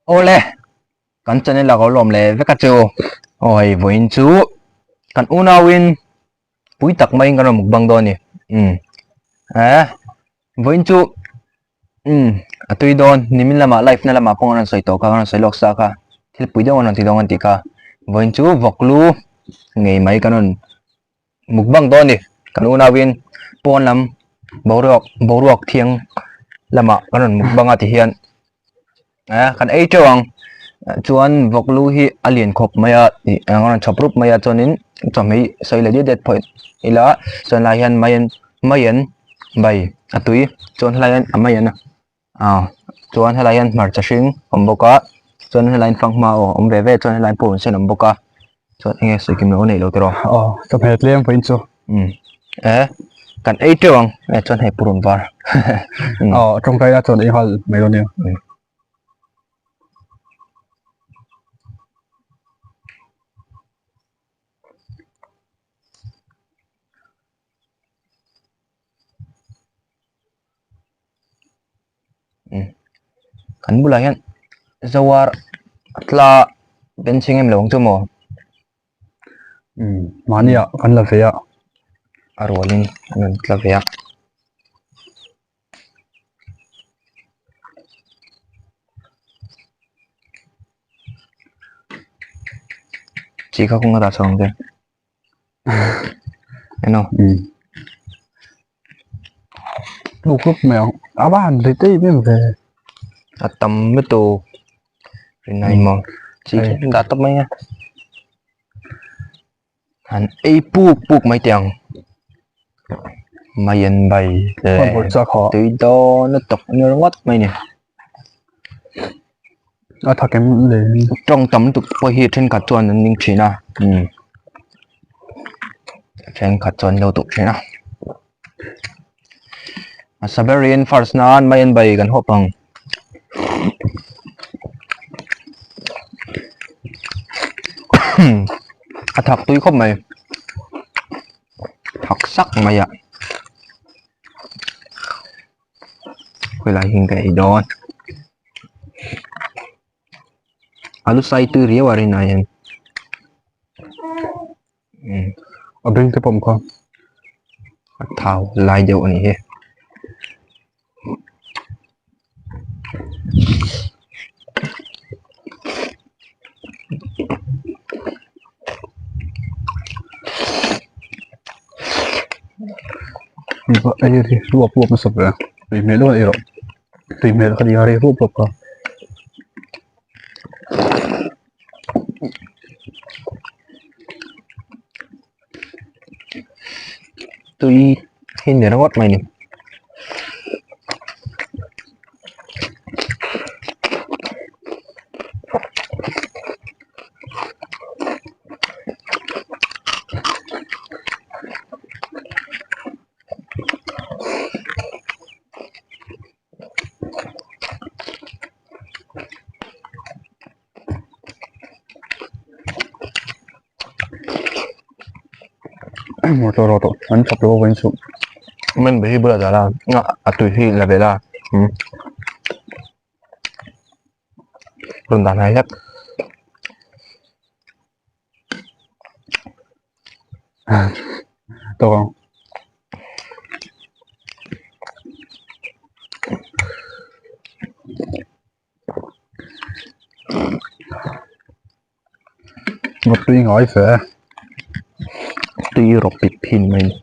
Awle kan channel a ka lawm leh vek a chu aw hei vawiin chu kan unauin pui tak maiin kan rawn mukbang dawn a ni umm eh vawiin chu umm a tui dawn nimin lamah live na lamah pawh an rawn sawi tawh kha an rawn sawi lawk sa kha thil pui deuh an rawn ti dawn an tih kha vawiin chu vawk lu ngei mai kan rawn Mukbang dawn a ni. Kan unauin pawn lam boruak boruak thiang lamah kan rawn mukbang a ti hian eh kan ei teuh ang chuan vawk lu hi a lian khawp mai a ih a rawn chhawp rup mai a chuanin chawhmeh sawi leh diat diat phawt ila chuan lai hian mai an mai an bai a tui chuan helai hian a mai an a. Aw chuan helai hian hmarcha hring a awm bawk a chuan helai hian fanghma aw a awm ve ve chuan helai hian purun sen a awm bawk a chuan enge sawi kim loh a neih loh tiraw aw chawhmeh tlem pawhin chu umm e kan ei teuh ang e chuan hei purun var aw tawngtai a chuan ei nghal mai dawn nia. Kan bulah hian zoar a tla benching em lo ang chu maw umm mahni ah kan la ve a a rualin an rawn tla ve a. Chi kha kawng a dah chho ang che. Eno. Mm. Luk luk mai ang. A va han ri tei em ve. A tam lutuk. Rinai maw. Chi khi dah tawp mai a. Han ei puk puk mai teh ang. Mai an bai le. Tui dawn lutuk a ni ringawt mai ni. A tha kem le tawng tam lutuk pawh hi thenkhat chuan an ning thin a umm thenkhat chuan an lo duh thin a a sa berin first nan mai an bai kan hawp ang. A thak tui khawp mai thak sak mai a. Khawilai hi ka ei dawn alu sai tui riau a rinah hian umm a beng te pawm kha a thau lai deuh a nih hi. Ei ri ruap ruap nasa ve tui hmel deuh a ei rawh tui hmel kha nia ri ruap ruap kha. Tui hi ni ringawt mai ni. Motor auto an chak lo vawiin chu men be hi bulah dah la a tui hi la ve la umm rawn dah hnai hlek. Tawk ang. Ngawt tui ngai fe. Tui rawk pip phin mai ni.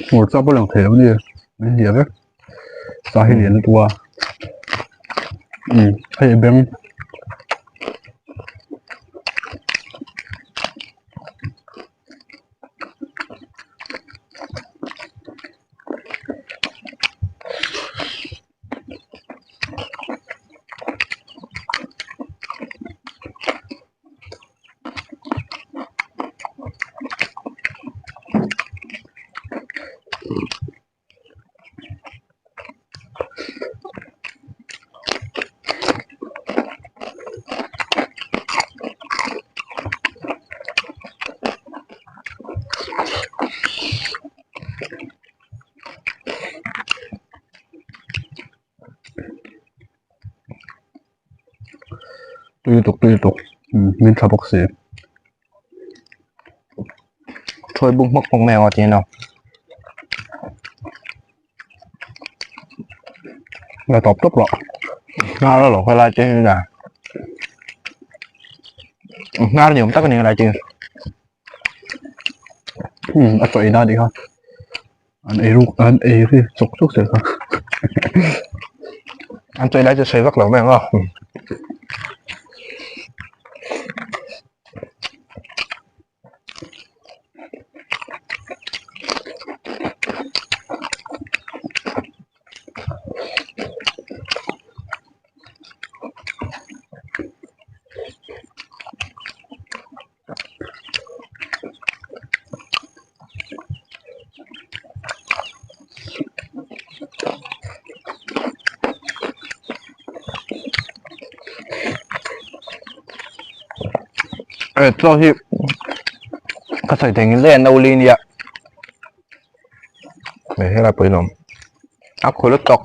Hmur chak pawh lang thei lo a ni min hliah vek sa hi lian lutuk a umm hei a beng. Tui lutuk tui lutuk min tha bawk si. Thawi buk hmawk hmawk mai ang aw ti hian aw. La tawp tawp rawh. Hnar a lo khawi lai te hi na. Hnar ni awm tak a ni lai te hi. Um a chaw ei na anih kha. An ei ruk an ei ri chawk chawk zel kha. An chaw ei lai chu sawi vak lo mai ang aw. Chaw hi ka sawi thei ngil e no li nia hei helai pawh hi a awm a khawi lutuk.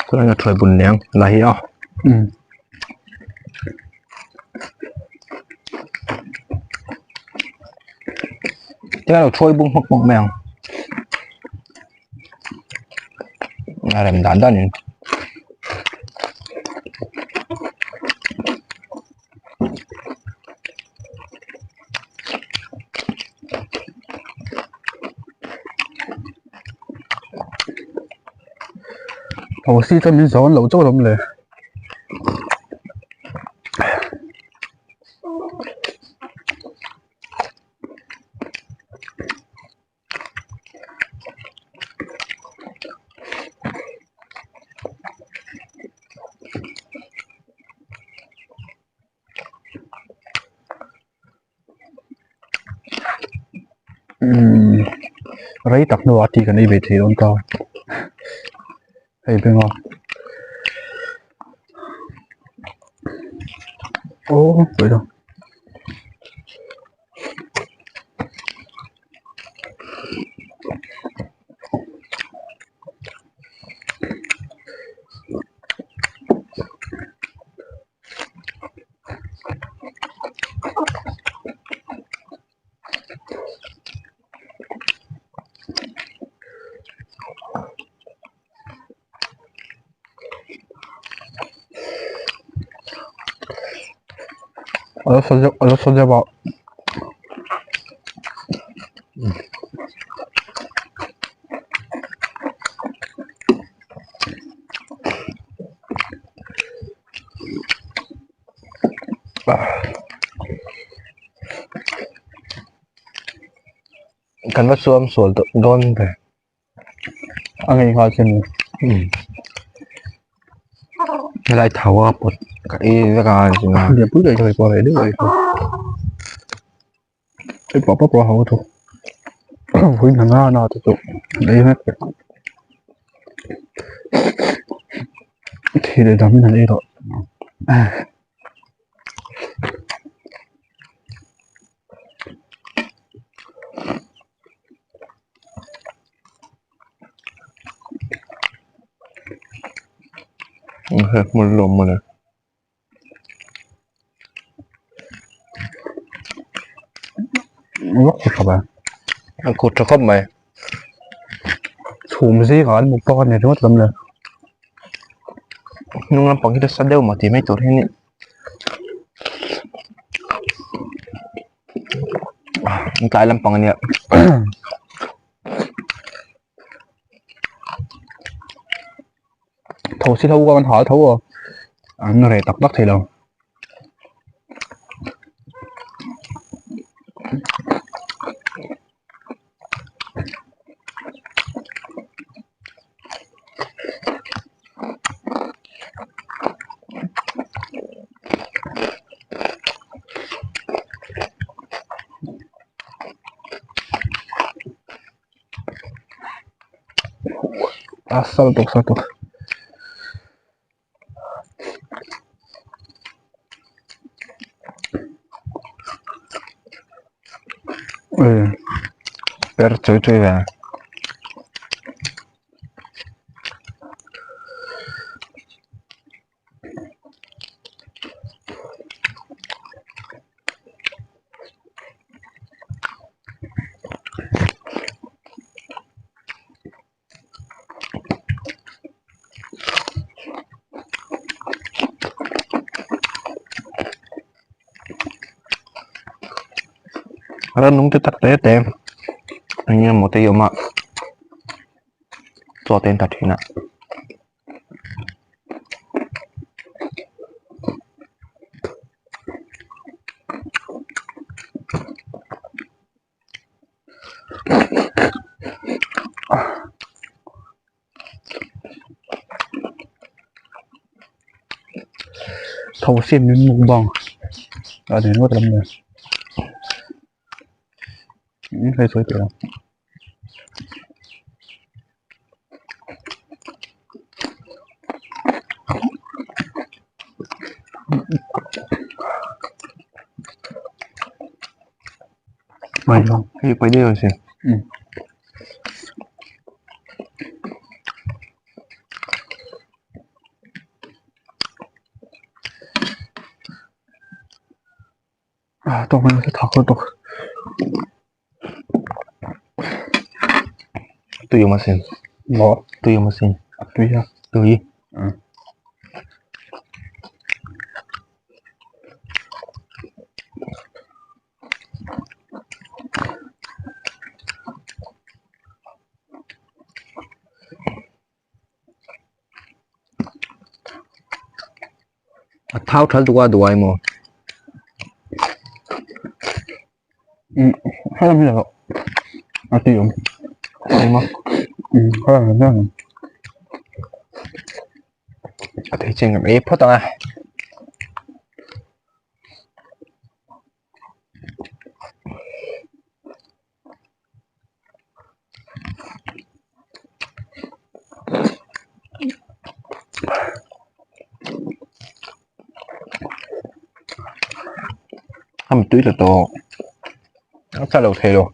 Chuan a thuai bun leng la hi a. Te lo thuai bung hmawk hmawk mai ang. A rem dan dan in. Thosi chuan min zawn loh chauh alawm le. Umm rei tak hnuah tea kan ei ve thei dawn ta hei beng a aw pawi lo. A la sa deuh a la sa deuh a. Kan va suam sual tawh dawn ve. A ngei nghal che ni. Helai tho a pawt ka ei vek a Lianpui daih daih pawh a reh deuh daih kha. Hei pah pah pawh a ho thawk. Vawiin hna na na te chu an ei vek vek. Thei leh dam in an ei tawh. Hei hmun lawm mawle. Vak tha tha A kut tha khawp mai. Chhum zingah an mukbang a ni ringawt lam le. Hnung lampang hi nasa deuh maw tih mai tur hian tlai lampang a nia. Thosi ho kha kan hal tho a an reh tak tak thei lo. A sal tawk sal tawk. Per chui chui ve. Rannung te tak te te eng emaw te hi a awm a chaw te an ta thin a. Thosi min mukbang a ni ngawt lam nen hei sawi teh ang. Hei paih daih ang che. Tui awm asin. Maw? Tui awm asin. A tui a. Tui. A thau thal tuk a duai maw? Helam hi lo a tui awm. Eng maw? Helam hi lo. A thei chen kan ei phawt ang a. A mittui tla tawh a tla lo thei lo.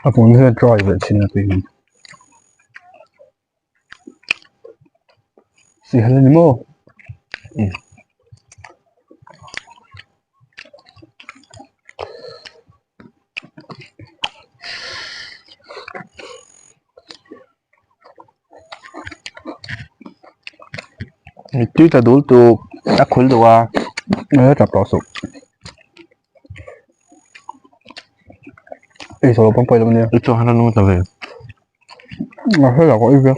A hmun hian dry ve thin a tui hi. Sihal a ni maw? Mittui tla dul tuk a khul duh a. E tap tawh suh. Ei zawh pawn pawi lo ania. I chuan a nung ta ve. A hre lo ka ei ve.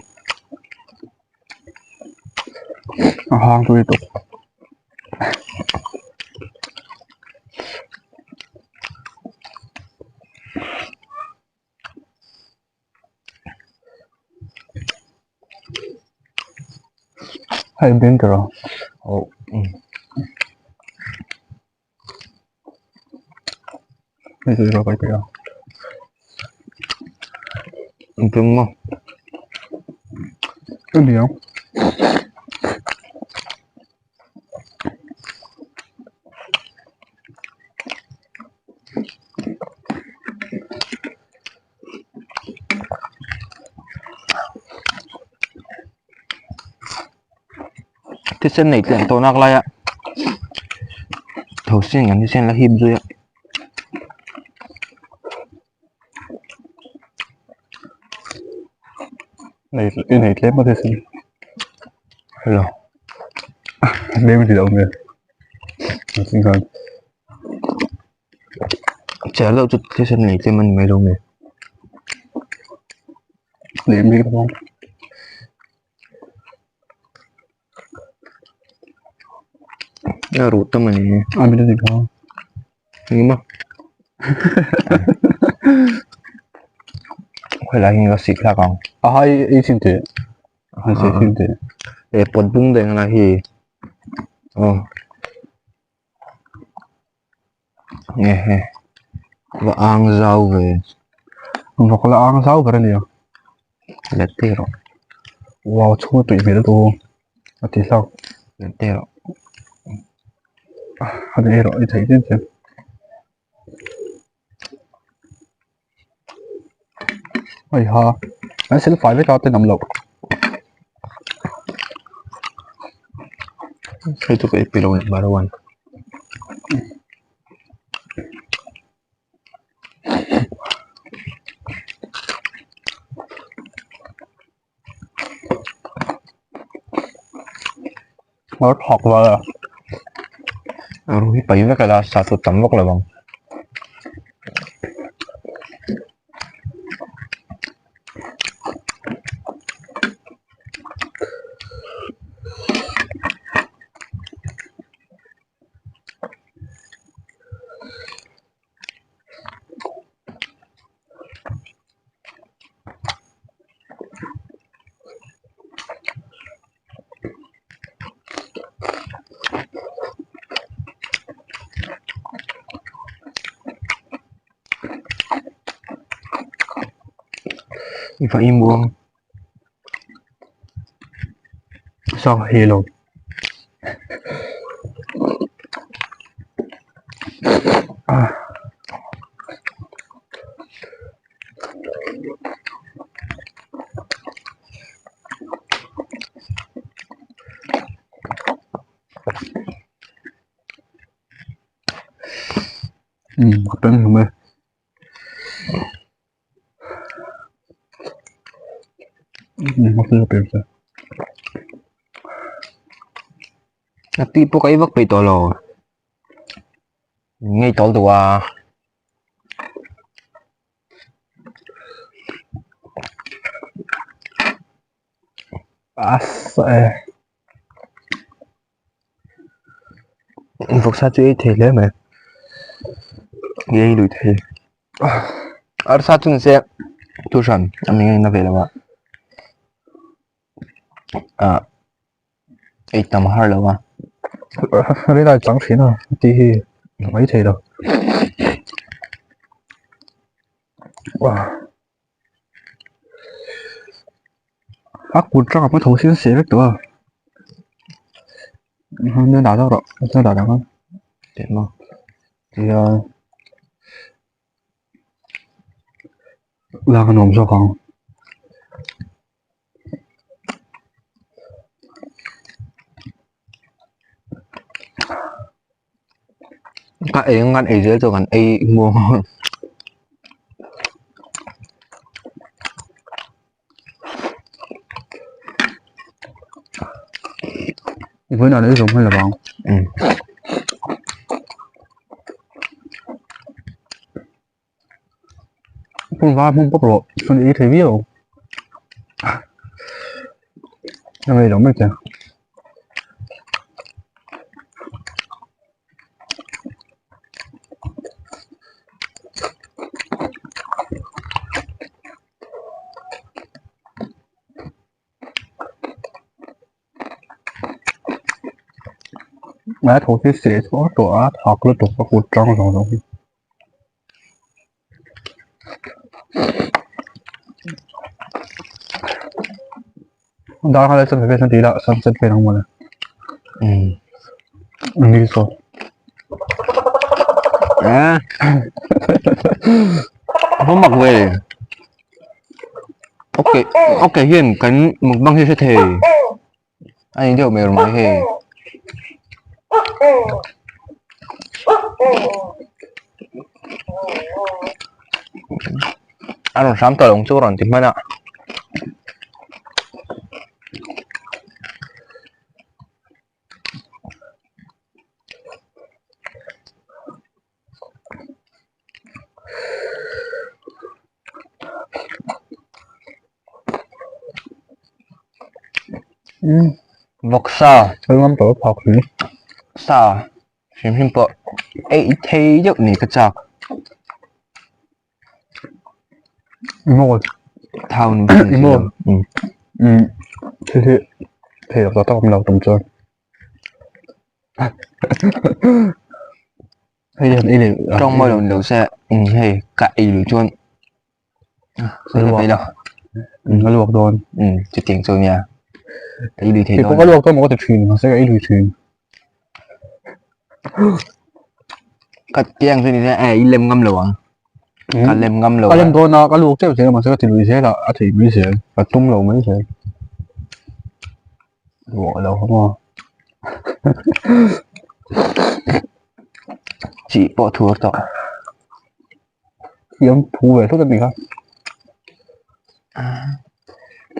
A hang tui tuk. Hei beng tawh a. Oh. Hei chu ilo kai peih a. Engtin maw? A ni ang. Thisen nei tlem tawh nak lai a thosin an thisen la hip zui a. Nei i nei tlem a thisen. Hello. Tlem a ti lo nge. Thing khan. Cher deuh chu thisen lei tlem a ni mai lo nge. Leh mek bawk. A ruh tam a ni. A min a ni kha. Engemaw. Khawi lai hi nge ka sih thlak ang. A hai ei chhin teh. A han seh chhin teh. E pawt bung daih ang lai hi. Aw. Nge he. Va ang zau ve. Vawk la ang zau ber a nia. Let te rawh. Wow chhung a tui hmel lutuk aw. A ti hlak. Let te rawh. A ni erawh i theih chian chian. Hei ha an sil fai vek a tenawm loh. Hei chu ka ei peih lo a ni Marawan. Mar thak val a. A ru hi pai vek ila sa chu tam vak lo ang. I va im uang. Sang he lo. Ka peng hlum e. A tih pawh ka ei vak peih tawh lo. Ngei tawl duh a. Asa e. Vawksa chu ei thei hle mai. Ei lui thei. Arsa chu nise thu hran a mi ngaina ve lo a. Ah ei tam har lo a. Rilai chang thin a tih hi mai thei lo. A kut tangah pawh tho sin seh vek tawh a nia dah zawk rawh a dah dang a teh maw tia lak a nuam zawk ang. Ka eng an ei zel chu kan ei muang Vawiinah leh zawm hman lo vang. Hmun var hmun pawp rawh chuan ei thei viau ang a ngei lo mai che. Lai tho hi seh chhuah tawh a thak lutuk a kut tang zawng zawng hi. Dar kha chuan ve chuan tih ila sunset vel ang mawle. Ni saw. A mak ve. Okay, okay hian kan mukbang hi hre thei. A ni deuh mai mai hei. A rawn hram tawh lo chu rawn ti hman a. Vawksa. Ka ngam tawh phak si. Sa hrim hrim pawh ei thei deuh ni ka chak. Maw. Thau ni Maw. Um thil hi thei tak tak awm lo tum chuan. Hei hian ei leh Tawng mawi lo ni lo se hei ka ei lui chuan sawi la peih lo. Um a luak dawn. Um chutiang chu nia ka ei lui thei dawn. Keipawh ka luak dawn maw ka ti thin mahse ka ei lui thin. Ka tiang chu ni se ei lem ngam lo ang. Ka lem ngam lo. Ka lem dawn a ka luak teuh zel a mahse ka ti lui zel a a theih mai zel ka tum lo mai zel. Luah lo maw. Chih pawh thur tawh. Thiam phu ve thut a ni kha.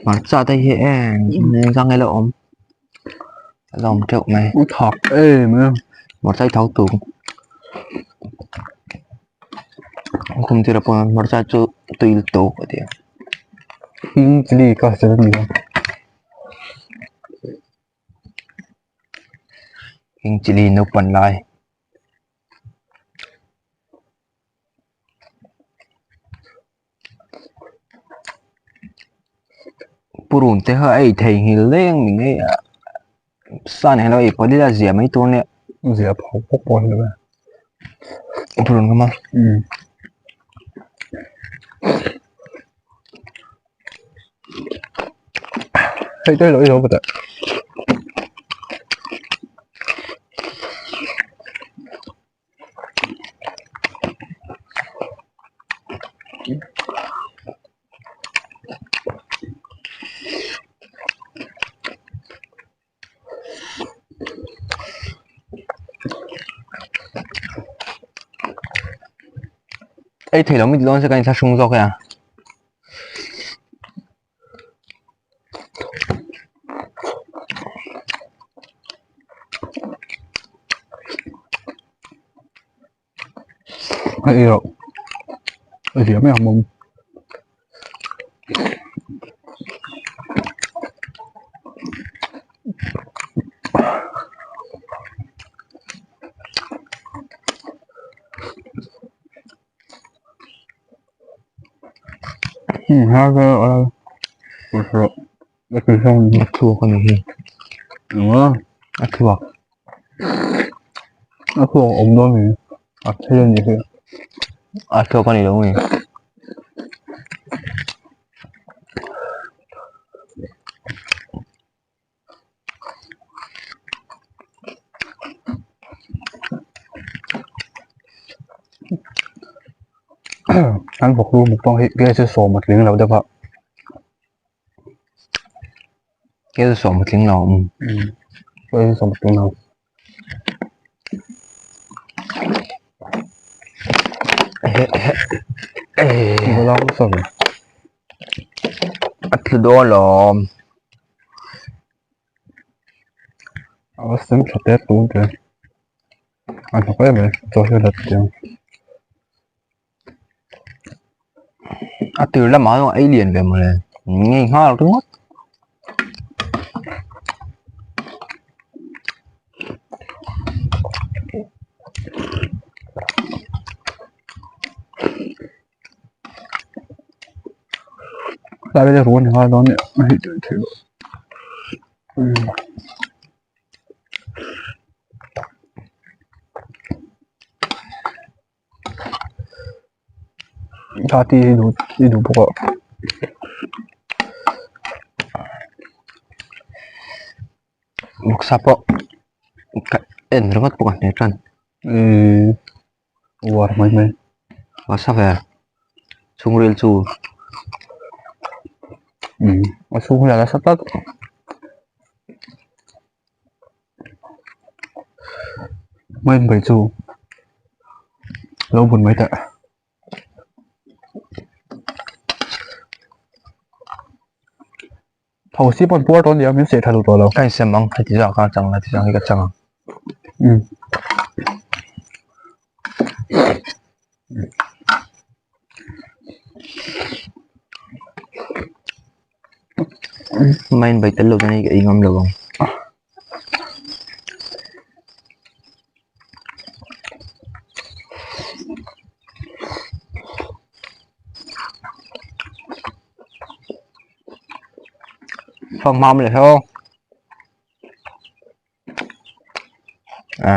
Hmarcha te hi eng zang ila awm. A la awm teuh mai. U thak em em. Hmarcha hi thau tuk. Khum tira pawh hmarcha chu tui lutuk a ti a. Hing chili ka hre a ni kha. Hing chili naupan lai. Purun te kha a ei thei nghil leng ni ngei a sa nen lo ei pawh ila zia mai tur nia zia phawk phawk pawh ni lo e purun kha maw um hei te lo ei lo pawh Ei thei lo mi ti dawn se kan inthlahrung zawk e a. A ei loh a zia mai ang mawm. A thluak a nih hi a thluak a thluak awm dawn mi a thei a nih hi a thluak a ni lo nge. An vawk lu mukbang hi gas sawm a tling lo deuh a. Gas sawm a tling lo um. Gas sawm a tling lo. A tlu dawn lawm. A sem tha tep tun te. A hnawk em mai chaw hian a tiang. A tir lamah hian ei lian ve mawle ngei nghal ringawt. Tlai vel ruan nghal dawn nia a hei teh theih loh umm. Tha ti hi duh i duh bawk a. Vawksa pawh ka en ringawt bawk a hne tan. Umm uar mai mai. Vawksa ve chhungril chu. Umm a chhung hi a nasa tlat. Mai mai chu lo bun mai teh. Thosi pawn puar tawh ania min seh tha duh tawh lo. Ka insem ang heti zawk a chang heti zawk hi ka chang ang. Umm. Main bai tel lo chuan hei ka ei ngam lo ang. Fanghma leh hlauh. À.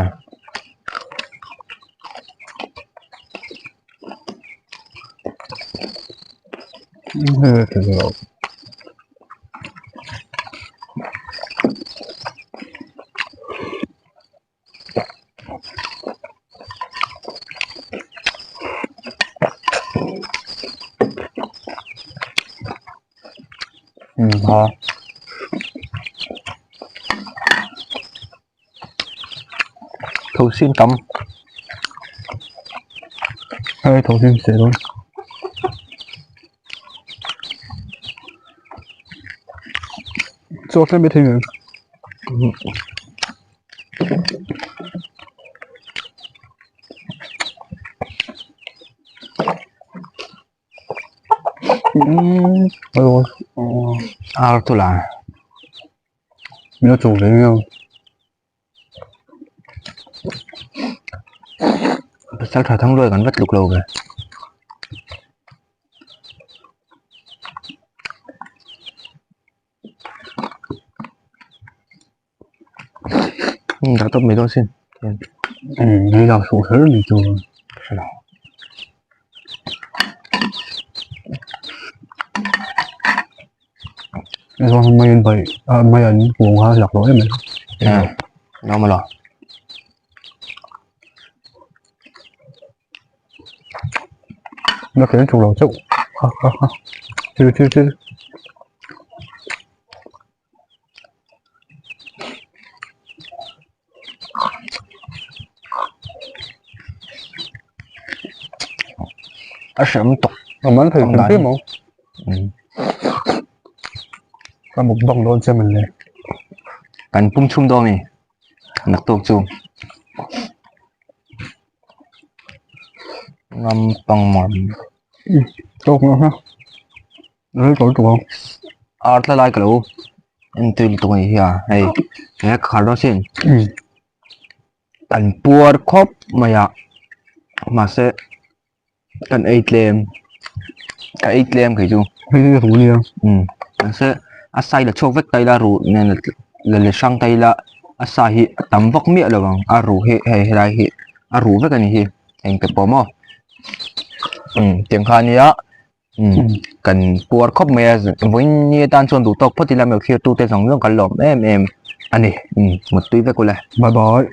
Ha. Thosin tam. Hei thosin seh dawn. Chaw tlem i thei ngei. Ar chu la. Min lo chuk ve ngei. Pasal tha thang luai kan va tluk lo ve. Dah tawp mai dawn sin. Hei lak suh kher ni chu. Hre lo. Chuan mai an bai mai an kuang kha lak loh em mai. Lo maw lo. Nó khiến chủ đầu chịu. Ha ha ha. Chứ chứ chứ. A hreawm tawk. A man thei hrim hrim ang. Ka mukbang dawn che man le. Kan pum chhum dawn ni. Naktuk chu. Ngam pang mar. Tawk ngam ha. Rel tawk tawk ang. Ar tla lai ka lo en tui lutuk a nih hi a hei he khar dawn sin. Kan puar khawp mai a mahse kan ei tlem ka ei tlem kei chu. Hei hi ru nia. Mahse a sai la chhuak vek ta ila ruh nen la la hrang ta ila a sa hi a tam vak miah lo ang a ruh hi hei helai hi a ruh vek a ni hi engte pawh maw tiang kha ania. Kan puar khawp mai a vawiin ni atan chuan duh tawk phawt ila meuh thlir tute zawng zawng kan lawm em em a ni muttui vek ule. Bye bye.